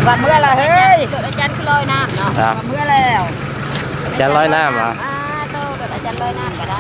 ວ່າເມືອລະເຮີ້ຍ ລົດອາຈານຄືລອຍນ້ຳເນາະ ອ່າ ວ່າເມືອແລ້ວ ອາຈານລອຍນ້ຳຫວາ? ອ່າ ໂຕ ລົດອາຈານລອຍນ້ຳກໍໄດ້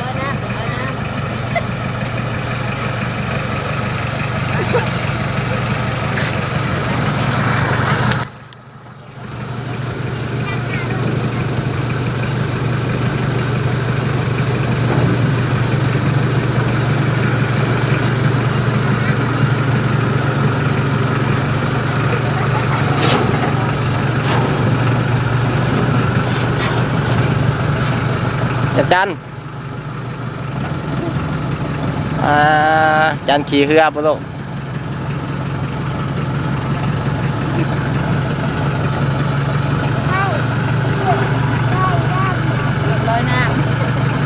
ລອຍນ້ຳ ລອຍນ້ຳ ອາຈານ ອ່າ ຈັນຂີ່ເຮືອບໍ່ລູກ? ລົດລອຍນ້ຳ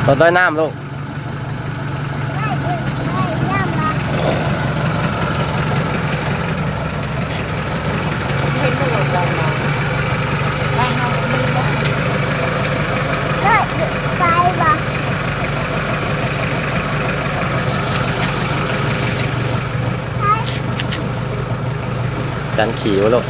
ລົດລອຍນ້ຳລູກ. ຈັນຂີ່ບໍ່ລູກ?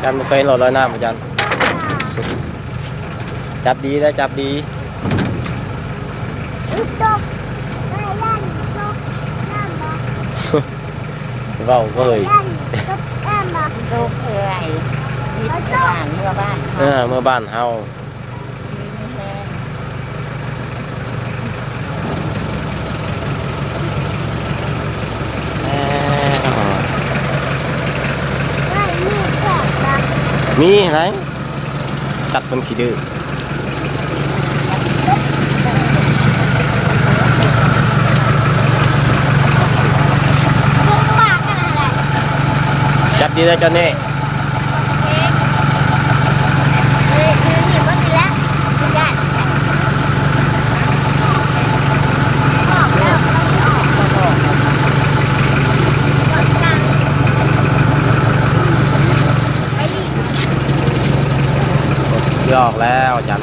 ຈັນບໍ່ເຄີຍໂດດລອຍນ້ຳບໍ່ຈັນ? ຈັບດີເດີ ຈັບດີ. ເວົ້າເວີຍ ເມື່ອບ້ານເຮົາ ເອີ ເມື່ອບ້ານເຮົາ. ມີໃດ ຈັບຄົນຂີ້ດື້. ຈັບດີເດີ ຈອນນີ້. ຢອກແລ້ວຈັນ.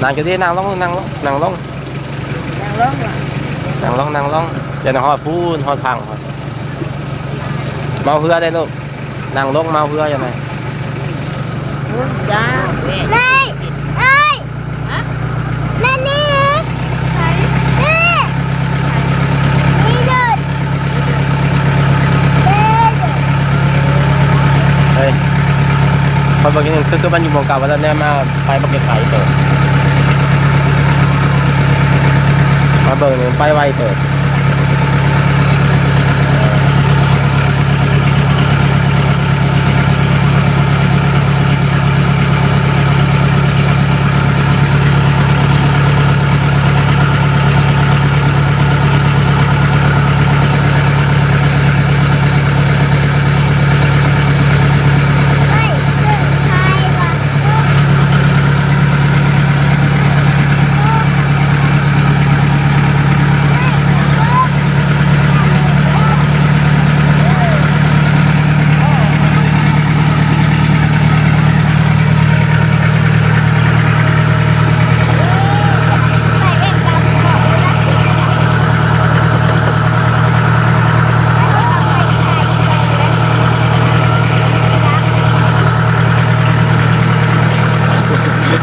ນັ່ງຢູ່ທີ່ ນັ່ງລົງ ນັ່ງລົງ ນັ່ງລົງ ນັ່ງລົງ ນັ່ງລົງ. ຢ່າໄດ້ຮອດພຸ້ນ ຮອດພັງ. ເມົາເຮືອໄດ້ລູກ ນັ່ງລົງເມົາເຮືອຈັ່ງໃດ? ຈ້າ ເອີຍ ເອີຍ ແມ່ນນີ້ ໃສ ນີ້ ນີ້ເດີ ເອີຍ ຂ້ອຍເບິ່ງນີ້ຄື ຄືມັນຢູ່ໝ່ອງເກົ່າ ວ່າແລ້ວແນມມາໄປບັກໄກເຕີບ ມາເບິ່ງນີ້ໄປໄວເຕີບ. ເ ລ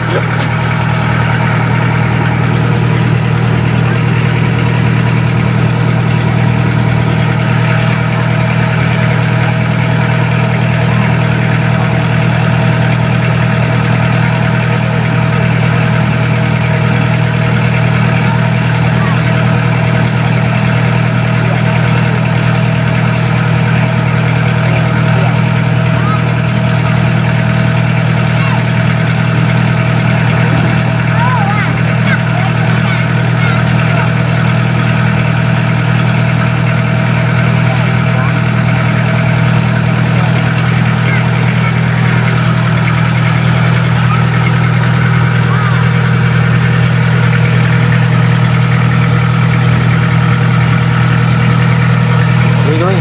ຸຍ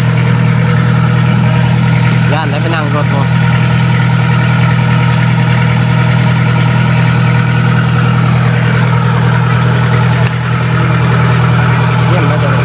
ໆ ຢ້ານໄດ້ໄປນັ່ງລົດພຸ້ນ. ຢ້ຽມມາກເລີຍ.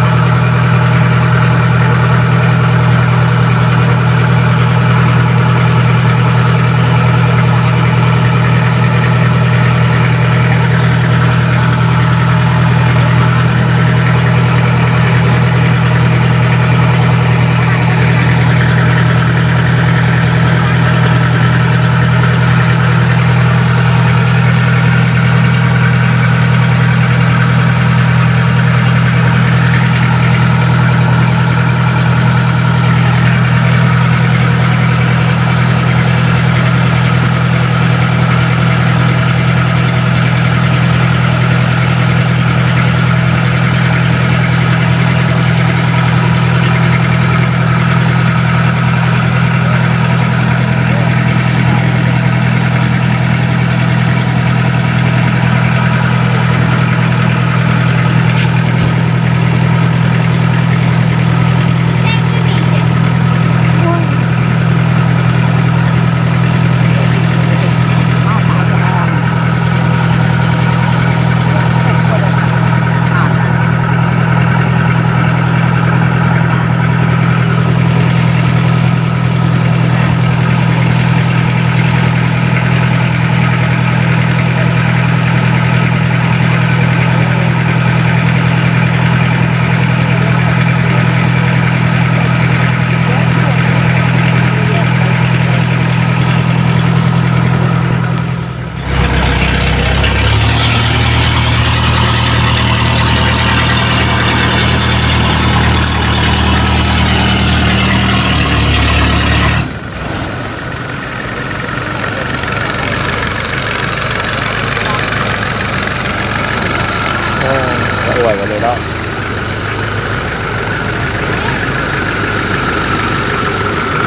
ເອີ ກະອວຍກັນເລີຍເນາະ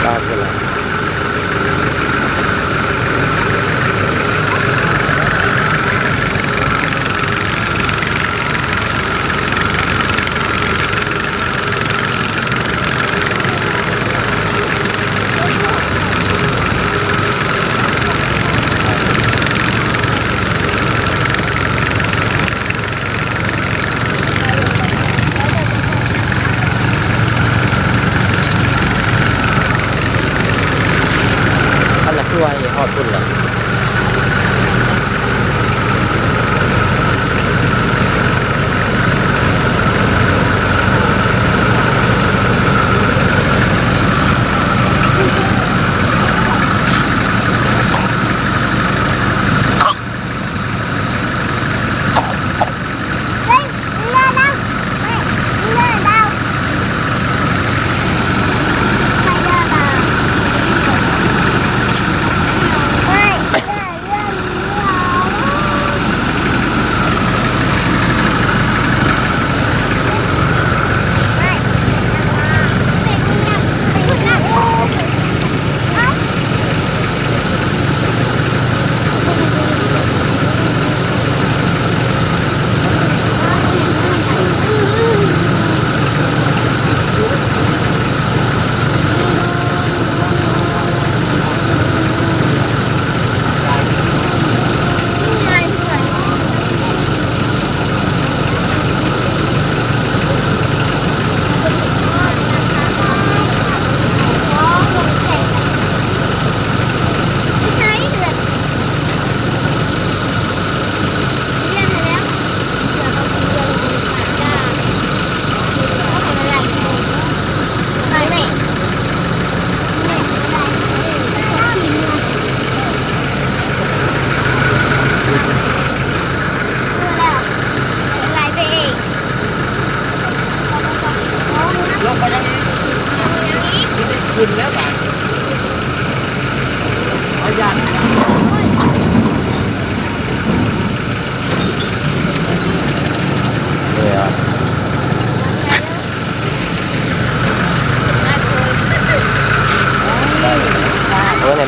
ຕາກເພິ່ນລະ.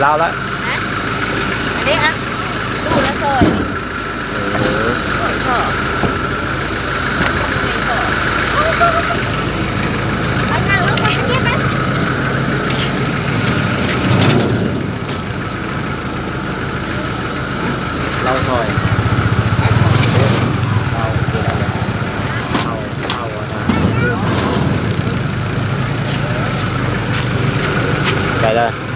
ລາວລະ ຮະ? ອັນນີ້ ອ່ະ ຕູ້ລະສອງ ເອີ ສອງ ສອງ ເອົາຍ່າງລົງໄປເກັບໄປ ເຫຼົ້າຊອຍ ເຫຼົ້າ ເຫຼົ້າ ເຫຼົ້າ ໄປເລີຍ.